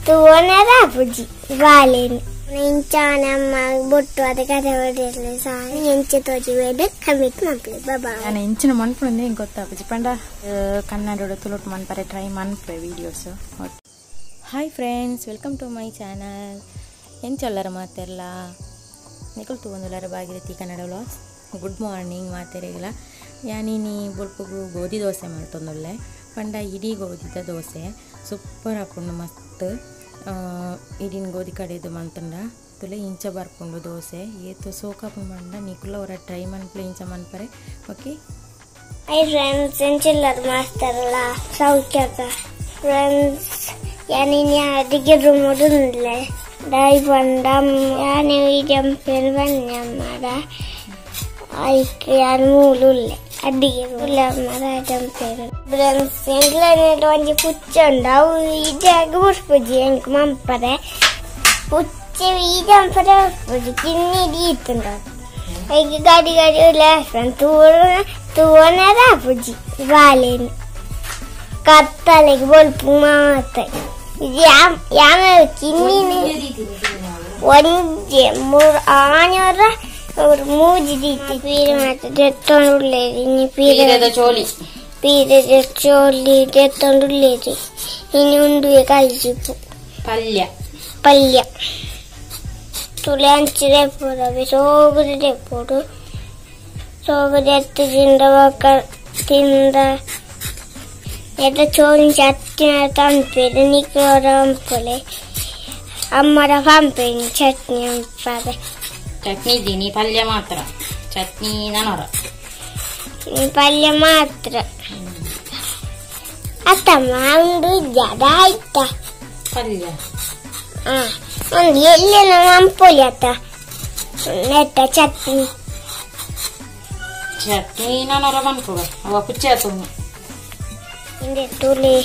ತೂವೊನೆರ ಆಪುಜಿ ಬಾಲೆನ್ ಇಂಚ ನಮ್ಮ ಬೊಟ್ಟು ಅದ ಕತೆ ಹೊಡೆಯಲ್ಲ ಸಾರಿ ಎಂಚ ತೋಜಿವೇಡು ಕಮೆಂಟ್ ಮನ್ಪುಲೆ ಬಾಯ್. ನಾನು ಇಂಚಿನ ಮನ್ಪುಂಡು ಎಂಕ್ ಗೊತ್ತಾಪುಜಿ ಪಂಡ ಕನ್ನಡೊಡು ತುಳುಟು ಮನ್ಪರೆ ಟ್ರೈ ಮನ್ಪುವೆ videos. Hi friends, welcome to my channel. ಎಂಚೊಲ್ಲರ ಮಾತೆರ್ಲ ನಿಕುಲು ತೂವೊಂದುಲ್ಲರ Bhagirathi Kannada vlogs. Good morning ಮಾತೆರೆಗ್ಲ. ಯಾನಿನಿ ಬೊಲ್ಪುಗು ಗೋಧಿ ದೋಸೆ ಮಲ್ತೊಂದುಲ್ಲೆ. ಪಂಡ ಇಡೀ ಗೋಧಿದ ದೋಸೆ ಸೂಪರ್ ಆಪುಂಡು ಮಸ್ತ್. ಇಡಿನ ಗೋಧಿ ಕಡೆದು ಮಲ್ತುಂಡ ತುಲೆ ಇಂಚ ಬರ್ಪುಂಡು ದೋಸೆ ಏತ್ ಸೋಕಾಪುಂಡು ಪಂಡ ನಿಕುಲ ಒರ ಟ್ರೈ ಮನ್ಪುಲೆ ಇಂಚ ಮನ್ಪರೆ. ಓಕೆ ಹಾಯ್ ಫ್ರೆಂಡ್ಸ್, ಎಂಚೊಲ್ಲರ ಮಾಸ್ತರಲ್ಲ ಸೌಖ್ಯದ ಫ್ರೆಂಡ್ಸ್. ಯಾನಿನಿ ಅಡಿಗೆ ರೂಮುಡುಲ್ಲೆ ಡೈ ಪಂಡ ಯಾನೆ ವೀಡಿಯೋ ಪೇರು ಬನ್ನಿ ಅಮ್ಮಡ ಐಕ್ ಯಾನ್ ಮೂಲುಲ್ಲೆ ಅಡಿಗೆ ಉಲ್ಲ ಅಮ್ಮಡ ಜಂಪೇರು. ಫ್ರೆಂಡ್ಸ್, ಎಂಕ್ಲೆನ ಒಂಜಿ ಪುಚ್ಚೆ ಉಂಡು, ಅವು ಇಜಾಗ ಬುಡ್ಪುಜಿ ಎಂಕ್ ಮಂಪರೆ ಪುಚ್ಚೆ ಈಜಂಪರೆ ಬುಡ್ಪುಜಿ ಕಿನ್ನಿ ದೀತುಂಡು ಐಕ್ ಗಾಡಿ ಗಾಡಿ ಉಲ್ಲ ತೂವೊನೆರ ಆಪುಜಿ ಬಾಲೆನ್ ಕತ್ತಲೆಗ್ ಬೊಲ್ಪು ಮಾತ ಯಾನ ಕಿನ್ನಿನಿ ಒಂಜಿ ಮೂರು ಆನೆರ ಮೂಜಿ ದೀತಿ ಪೀರೆ ಮಾತ ದೆತ್ತೊಂಡುಲ್ಲೆರ್ ಇನಿ ಪೀರೆದ ಚೋಲಿ ಪೀರೆದ ಚೋಲಿ ದೆತ್ತೊಂಡುಲ್ಲೆರ್ ಇನಿ ಉಂದುವೆ ಕಲ್ಜಿಪು ಪಲ್ಯ ಪಲ್ಯ ತುಲೆ ಅಂಚಿ ದೆಪ್ಪೊಡು ಸೋಗುದು ದೆಪ್ಪೊಡು ಸೋಗು ದೆತ್ತು ತಿಂದ ಬೊಕ್ಕ ತಿಂದ ಎದ ಚೋಲಿ ಚಟ್ನಿ ತಂಪೇರು ನಿಕ್ಲೋರ ಅಂಪೊಲೆ ಅಮ್ಮರ ಪಂಪೇನಿ ಚಟ್ನಿ ಅಂಪಾರೆ. ಚಟ್ನಿ ಇದ್ದೀನಿ ಪಲ್ಯ ಮಾತ್ರ, ಚಟ್ನಿ ನನೊರ ಪಲ್ಯ ಮಾತ್ರ ಅತ್ತಮ್ಮ ಉಂಡು ಇಜ್ಜಾದ ಆಯ್ತ ಪಲ್ಯ ಒಂದು ಎಲ್ಲೆನ ಅಂಪೊಲಿ ಅತ್ತ ನೆಟ್ಟ ಚಟ್ನಿ ಚಟ್ನಿ ನನೊರ ಮನ್ಪುವ ಅವ ಪುಚ್ಚೆ ಆತುಂಡು. ಇಂದೆ ತುಲೆ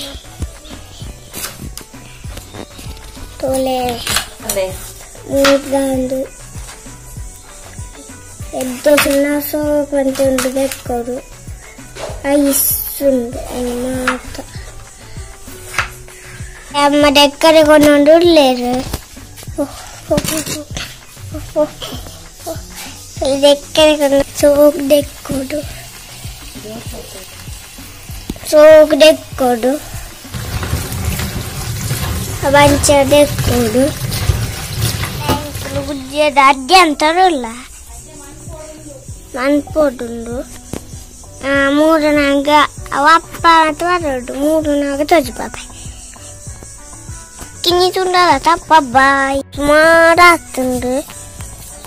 ತುಲೆ ಮೂರ್ದಾಂದು ಎದ್ದು ಸೋಪ್ ಅಂತ ಉಂಡು ಬೆಕ್ಕೊಡು ಐಸ್ ಉಂಡು ಮಾತ ಅಮ್ಮ ಡೆಕ್ಕರೆ ಕೊಂಡು ಉಲ್ಲೇರು ಡೆಕ್ಕರೆ ಕೊಂಡು ಸೋಪ್ ದೆಕ್ಕೊಡು ಸೋಕ್ ದೆಕ್ಕೊಡು ಬಂಚ ದೆಕ್ಕೊಡು ಗುಜ್ಜೆದ ಅಡ್ಡೆ ಅಂತಾರಲ್ಲ ಮನ್ಪೊಡುಂಡು. ಮೂರು ನಾಗ ಅವ ಅಪ್ಪ ಅಂತ ಬರೋಡು ಮೂರು ನಾಗ ತೋಜಿ ಬಾಬಾಯ್ ಕಿನ್ನಿ ತುಂಡದ ತಪ್ಪ ಬಾಯ್ ಸುಮಾರು ಆಗ್ತುಂಡು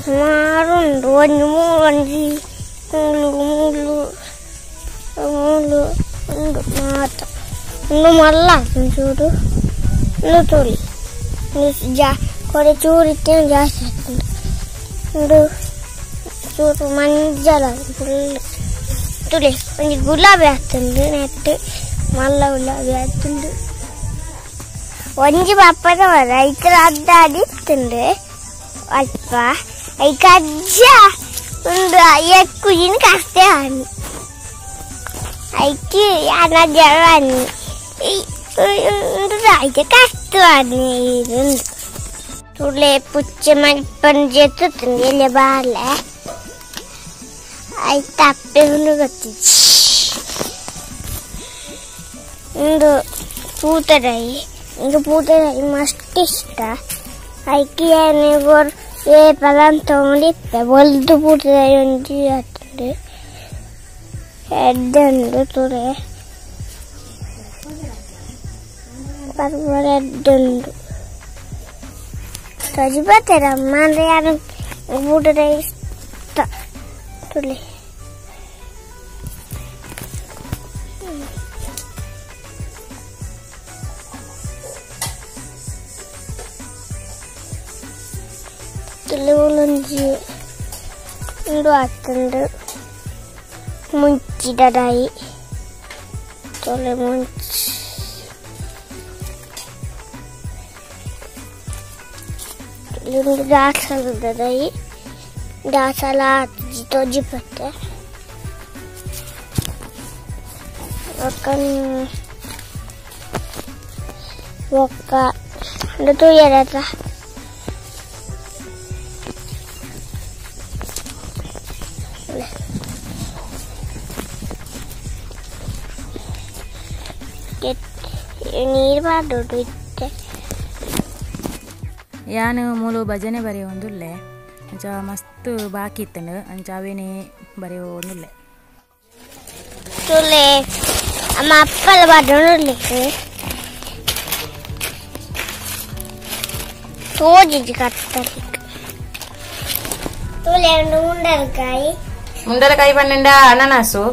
ಸುಮಾರು ಉಂಡು ಒಂಜಿ ಮೂರು ಒಂಜಿ ಮೂಲು ಮೂಲು ಮೂಲು ಉಂಡು ಮಾತ ಉಂಡು ಮಲ್ಲ ಆಗ್ತುಂಡು ಚೂರು ಉಂಡು ತೋಲಿ ಜಾ ಕೊಡೆ ಚೂರು ಇತ್ತೇನು ಜಾಸ್ತಿ ಆಗ್ತುಂಡು ಉಂಡು ಚೂರು ಮಂಜಲ ಫುಲ್ ತುಳಿ ಒಂಜಿ ಗುಲಾಬಿ ಆಗ್ತುಂಡು ನೆಟ್ ಮಲ್ಲ ಗುಲಾಬಿ ಆಗ್ತುಂಡು. ಒಂಜಿ ಪಪ್ಪದ ಮರ ಐತರ ಅಡ್ಡ ಅಡಿತ್ತುಂಡು ಅಲ್ಪ ಐಕ ಅಜ್ಜ ಉಂಡು ఎక్కుಜಿನ ಕಷ್ಟ ಐಕಿ ಯಾನ ಜವಾನಿ ಉಂಡು ಐತೆ ಕಷ್ಟ ಉಂಡು ತುಳೆ ಪುಚ್ಚೆ ಮಲ್ಪನ್ ಜೆತ್ತುಂಡು ಎಲೆ ಬಾಲೆ ಐತ ಅಪ್ಪೆ ಉಂಡು ಗೊತ್ತಿಜ್ಜಿ ಉಂಡು ಪೂತರಾಯಿ ಇಂಕ ಪೂತರಾಯಿ ಮಸ್ತ್ ಇಷ್ಟ ಐಕಿ ಏ ಪದಾನ್ ತಗೊಂಡಿತ್ತೆ ಬೊಲ್ದು ಪೂತರಾಯಿ ಒಂಜಿ ಆತುಂಡು ಎಡ್ಡೆ ಉಂಡು ತುರೆ ಪರ್ವರ ಎಡ್ಡೆ ಉಂಡು ತೋಜಿ ಬತ್ತೆರಮ್ಮ ಅಂದ್ರೆ ಯಾರು ಪೂತರಾಯಿ ಇಷ್ಟ ತುಲೆ. ತುಲೆ ಉಂಡು ಆತುಂಡು ಮುಂಚಿದದಾಯಿ ತುಲೆ ಮುಂಚಿ ಉಂಡು ದಾಸಲದದಾಯಿ ದಾಸಲ ಆತುಜಿ ತೋಜಿ ಪತ್ತೆ ಬೊಕ್ಕ ಬೊಕ್ಕ ತೂಯರ ನೀರು ಪಾಡೋಡು ಇತ್ತೆ. ಯಾನು ಮೂಲು ಭಜನೆ ಬರೆಯೊಂದುಲ್ಲೆ ಅಂಚ ಮಸ್ತ್ ಬಾಕಿ ಇತ್ತಂಡು ಅಂಚ ಅವೇನೆ ಬರೆಯೊಂದುಲ್ಲೆ. ತುಲೆ ಅಮ್ಮ ಅಪ್ಪಲ ಪಾಡೊಂದುಲ್ಲೆ ತೋಜಿಜಿ ಕತ್ತಲಿಕ್. ತುಲೆ ಮುಂಡಲಕಾಯಿ ಮುಂಡಲಕಾಯಿ ಪನ್ನಂಡ ಅನನಾಸು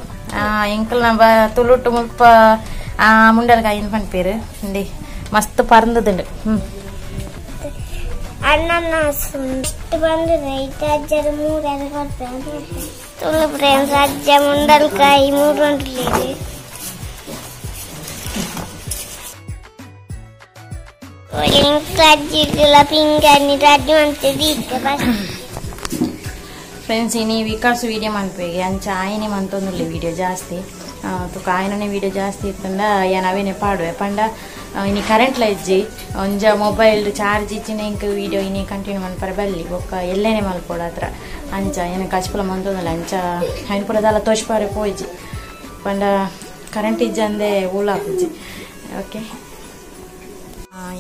ಎಂಕಲ್ ನಮ್ಮ ತುಳುಟು ಮುಲ್ಪ ಮುಂಡಲಕಾಯಿ ಪನ್ಪೇರು ಇಂಡಿ ಮಸ್ತ್ ಪರಂದದುಂಡು. ಅನನಾಸು ಇಷ್ಟು ಬಂದಿದೆ ಇಟ್ಟು ಅಜ್ಜರು ಮೂರು ಕೊಡ್ತೇನೆ. ತುಳು ಫ್ರೆಂಡ್ಸ್ ಅಜ್ಜ ಮುಂಡಲಕಾಯಿ ಮೂರು ಉಂಟು. ಫ್ರೆಂಡ್ಸ್ ಇನಿ ವಿಕಾಸ್ ವೀಡಿಯೋ ಮನ್ಪೇಗೆ ಅಂಚ ಆಯನೆ ಮಂತೊಂದುಲ್ಲೆ ವೀಡಿಯೋ ಜಾಸ್ತಿ ತುಕ ಆಯನನೆ ವೀಡಿಯೋ ಜಾಸ್ತಿ ಇತ್ತಂಡ ಯಾನ್ ಅವೇನೆ ಪಾಡುವೆ ಪಂಡ ಇನಿ ಕರೆಂಟ್ ಇಜ್ಜಿ ಒಂಜ ಮೊಬೈಲ್ ಚಾರ್ಜ್ ಇಜ್ಜಿನ ಇಂಕ್ ವೀಡಿಯೋ ಇನಿ ಕಂಟಿನ್ಯೂ ಮನ್ಪರೆ ಬಲ್ಲಿ ಬೊಕ್ಕ ಎಲ್ಲೇನೆ ಮಲ್ಪೊಡು ಅತ್ರ ಅಂಚ ಏನ ಕಚ್ಪುಲ ಮಂತೊಂದುಲ್ಲೆ ಅಂಚ ಐನ್ ಪೂರ ದಾಲ ತೋಚ್ಪಾರೆ ಪೋಯಿಜಿ ಪಂಡ ಕರೆಂಟ್ ಇಜ್ಜಂದೆ ಊಲ ಆಪುಜಿ. ಓಕೆ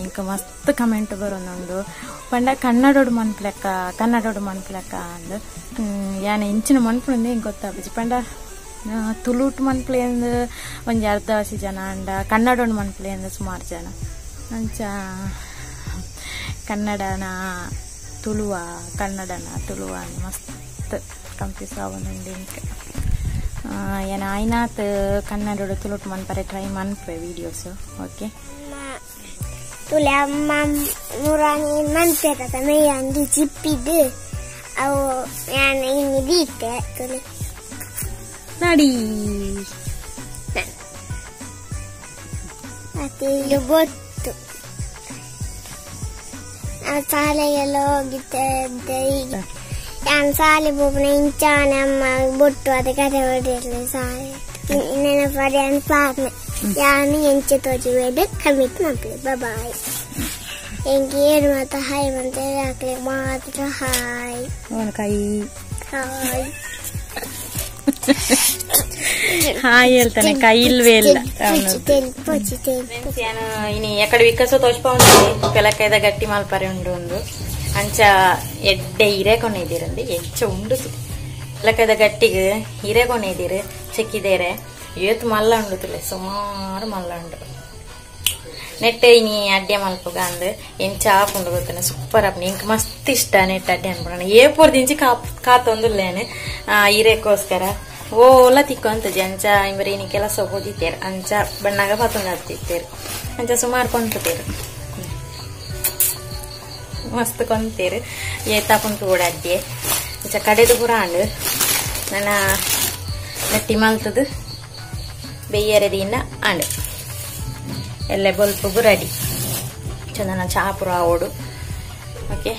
ಇಂಕ ಮಸ್ತ್ ಕಮೆಂಟ್ ಬರೋನುಂಡು ಪಂಡ ಕನ್ನಡೋಡು ಮನ್ಪುಲೆಕ್ಕ ಕನ್ನಡೋಡು ಮನ್ಪುಲೆಕ್ಕ ಅಂದ್ ಯಾನ ಇಂಚಿನ ಮನ್ಪುಂಡು ಇಂಕ್ ಗೊತ್ತಾಪುಜಿ ಪಂಡ ತುಳುಟು ಮನ್ಪುಲೆ ಒಂಜಿ ಅರ್ಧವಾಸಿ ಜನ ಅಂಡ ಕನ್ನಡೋಡು ಮನ್ಪುಲೆ ಸುಮಾರು ಜನ ಅಂಚ ಕನ್ನಡನ ತುಳುವ ಕನ್ನಡನ ತುಳುವ ಮಸ್ತ್ ಕನ್ಫ್ಯೂಸ್ ಆವೊಂದುಂಡು ಇಂಕ್. ಯಾನ ಆಯ್ನಾತ್ ಕನ್ನಡೋಡು ತುಳುಟು ಮನ್ಪರೆ ಟ್ರೈ ಮನ್ಪುವೆ ವೀಡಿಯೋಸ್. ಓಕೆ ತುಲೆ ಅಮ್ಮ ಮುರಾನಿ ಮನ್ಪೇತ ಮೇಯಂದಿ ಚಿಪ್ಪಿದ್ದು ಅವು ನಾನು ಇನ್ನು ದೀತೆ ತುಲೆ ನಡಿ ಮತ್ತೆ ಇದು ಗೊತ್ತು. ನಾವು ಶಾಲೆಗೆಲ್ಲ ಹೋಗಿದ್ದೆ ಈಗ ನಾನು ಶಾಲೆ ಹೋಗ್ನ ಇಂಚಾನೆ ಅಮ್ಮ ಬೊಟ್ಟು ಅದ ಕತೆ ಹೊಡೆಯಲ್ಲ ಶಾಲೆ ನೆನಪಡೆ ಅನ್ಪಾರ್ನೆ ಯಾನು ಎಂಚೆ ತೋಜಿಬೇಡ ಕಮಿಟ್ ಮಾಡ್ಲಿ. ಬಾಯ್. ಎಂಗೆ ಏನು ಮಾತ್ರ ಹಾಯ್ ಅಂತ ಹಾಕ್ಲಿ ಮಾತ್ರ ಹಾಯ್ ಕೈ ಹಾಯ್ ಹಾಯ್ ಹೇಳ್ತಾನೆ ಕೈ ಇಲ್ವೇ ಇಲ್ಲ. ಇನಿ ಎಕಡೆ ವಿಕಸ ತೋಚ್ಪಾ ಪೆಲಕಾಯ್ದ ಗಟ್ಟಿ ಮಲ್ಪರೆ ಉಂಡು ಒಂದು ಅಂಚ ಎಡ್ಡೆ ಹಿರೇಕೊಂಡಿದ್ದೀರಂದು ಹೆಚ್ಚ ಉಂಡು ಪೆಲಕಾಯ್ದ ಗಟ್ಟಿಗೆ ಹಿರೇಕೊಂಡಿದ್ದೀರಿ ಚೆಕ್ಕಿದೇರೆ ಏತ್ ಮಲ್ಲ ಉಂಡು ತುಲೆ ಸುಮಾರು ಮಲ್ಲ ಉಂಡು ನೆಟ್ಟೆ ಇನಿ ಅಡ್ಡೆ ಮಲ್ಪುಗ ಅಂದ್ ಎಂಚ ಆಪುಂಡು ಗೊತ್ತನೆ ಸೂಪರ್ ಆಪುಂಡು ಇಂಕ್ ಮಸ್ತ್ ಇಷ್ಟ ನೆಟ್ ಅಡ್ಡೆ ಅನ್ಪುಂಡು ಏಪುರ್ದಿಂಚಿ ಕಾತೊಂದುಲ್ಲೇನೆ ಹಿರೇಕೋಸ್ಕರ ಓಲ ತಿಕ್ಕೊಂತಜಿ ಅಂಚ ಇಂಬರಿ ಇನಿ ಕೆಲಸ ಹೋದಿತ್ತೇರು ಅಂಚ ಬಣ್ಣಾಗ ಪತೊಂದು ಹತ್ತಿತ್ತೇರು ಅಂಚ ಸುಮಾರು ಕೊಂತೇರು ಮಸ್ತ್ ಕೊಂತೇರು ಏತಾಪುಂಟು ಕೂಡ ಅಡ್ಡೆ ಅಂಚ ಕಡೆದು ಪೂರ ಅಂಡು ನನ್ನ ಗಟ್ಟಿ ಮಲ್ತದು ಬೆಯ್ಯರದಿನ ಅಂಡು ಎಲ್ಲ ಬೊಲ್ಪುಗು ರೆಡಿ ಚಂದನ ಚಾ ಪೂರ ಆವೋಡು. ಓಕೆ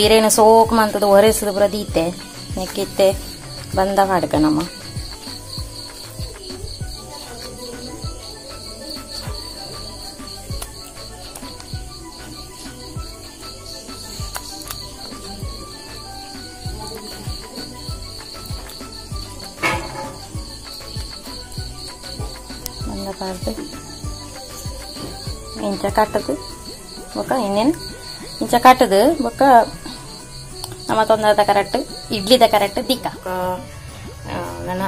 ಇರೇನು ಸೋಕ್ ಮಂತದ ಒರೆಸದು ಪೂರ ದೀತೆ ನೆಕ್ಕಿತ್ತೆ ಬಂದ ಹಾಡ್ಕ ನಮ್ಮ ಬಂದ ಪಾಡ್ದು ಇಂಚ ಕಟ್ಟದು ಬೊಕ್ಕ ಇನ್ನೇನು ಇಂಚ ಕಟ್ಟದು ಬೊಕ್ಕ ನಮ್ಮ ತೊಂದರೆದ ಕರೆಕ್ಟ್ ಇಡ್ಲಿದ ಕರೆಕ್ಟ್ ದಿಕ್ಕ. ನನ್ನ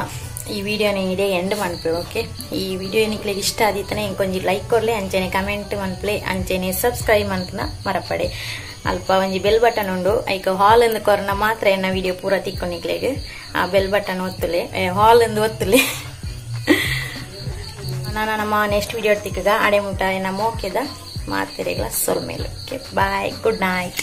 ಈ ವಿಡಿಯೋನ ಇಡೇ ಎಂಡ್ ಮನ್ಪೆ. ಓಕೆ ಈ ವಿಡಿಯೋ ನಿಕ್ಲೆಗ್ ಇಷ್ಟ ಆದಿತ್ತನೆ ಇಂಕೊಂಜಿ ಲೈಕ್ ಕೊರ್ಲೆ ಅಂಚನೆ ಕಮೆಂಟ್ ಮನ್ಪ್ಲೆ ಅಂಚನೆ ಸಬ್ಸ್ಕ್ರೈಬ್ ಮನ್ಪುನ ಮರಪಡೆ ಅಲ್ಪ ಒಂಜಿ ಬೆಲ್ ಬಟನ್ ಉಂಡು ಐಕ ಹಾಲ್ ಎಂದು ಕೊರ್ನ ಮಾತ್ರ ಎನ್ನ ವಿಡಿಯೋ ಪೂರ ತಿಕ್ಕು ನಿಕ್ಲೆಗ್ ಆ ಬೆಲ್ ಬಟನ್ ಒತ್ತುಲೆ ಹಾಲ್ ಎಂದು ಒತ್ತುಲೆ. ನಾನು ನಮ್ಮ ನೆಕ್ಸ್ಟ್ ವಿಡಿಯೋ ತಿಕ್ಕಗ ಅಡೆ ಮುಟ್ಟ ನಮ್ಮ ಓಕೆದ ಮಾತಿರೆಗಳ ಸೊಲ್ಮೇಲೆ. Okay bye, good night.